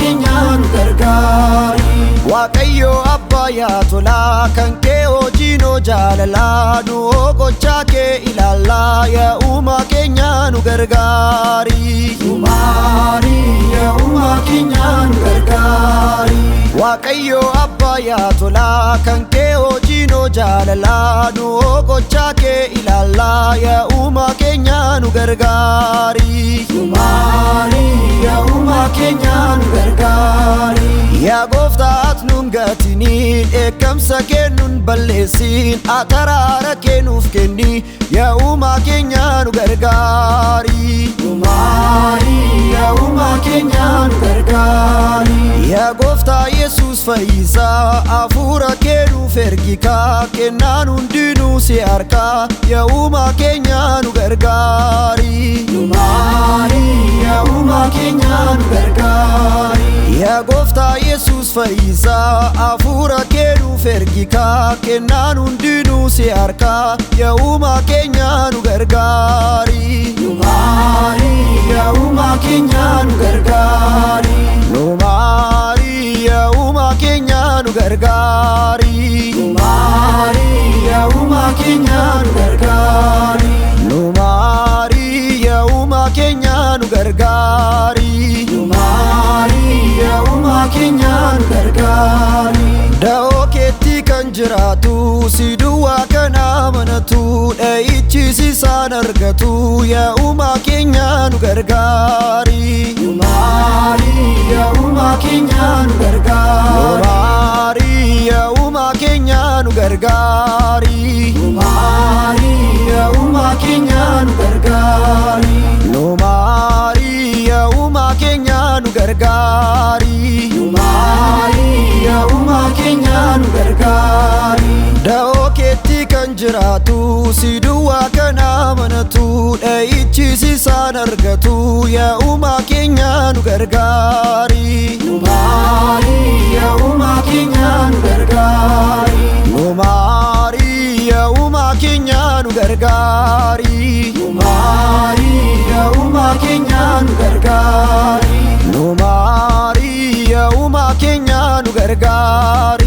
keenya nu gargaari. Waaqayyo abbaa yaa tolaa kan kee hojiinoo jaalalaa nu gochaa kee ilaallaa yaa uumaa keenya nu gargaari. Nu maari yaa uumaa keenya nu gargaari. Waaqayyo abbaa yaa tolaa kan kee hojiinoo jaalalaa nu gochaa kee ilaallaa yaa uumaa keenya nu gargaari. Nu maari yaa uumaa keenya nu gargaari. Yaa gooftaa ati nun gatiniin dheekkamsa kee nun balleessin ataraara kee nuuf kenni yaa uumaa keenya nu gargaari. Nu maari yaa uumaa keenya nu gargaari. Yaa gooftaa Yesuus fayyisaa hafuura kee nuuf ergikaa kennaan hundinuu si harkaa yaa uumaa keenya nu gargaari. Nu maari yaa uumaa keenya nu gargaari. Yaa gooftaa Yesuus fayyisaa hafuura kee nuuf ergikaa kennaan hundinuu si harkaa yaa uumaa keenya nu gargaari. Nu maari yaa uumaa keenya nu gargaari. Nu maari yaa uumaa keenya nu gargaari. Nu maari yaa uumaa keenya nu gargaari. Nu maari yaa uumaa keenya nu gargaari. Nu maari yaa uumaa keenya nu gargaari. Da'oo keetti kan jiraatu si duwwaa kan amanatu dha'ichis isaan argatu yaa uumaa keenya nu gargaari. Nu maari yaa uumaa keenya nu Nu gargaari. maari yaa uumaa keenya nu gargaari. Nu maari yaa uumaa keenya nu gargaari. Nu maari yaa uumaa keenya nu gargaari. Nu maari yaa uumaa keenya nu gargaari. Da'oo keetti kan jiraatu si duwwaa kan amanatu dha'ichis isaan argatu yaa uumaa keenya nu gargaari. Nu maari yaa uumaa keenya nu gargaari. Nu maari yaa uumaa keenya nu gargaari. Nu maari yaa uumaa keenya nu gargaari. Nu maari yaa uumaa keenya nu gargaari.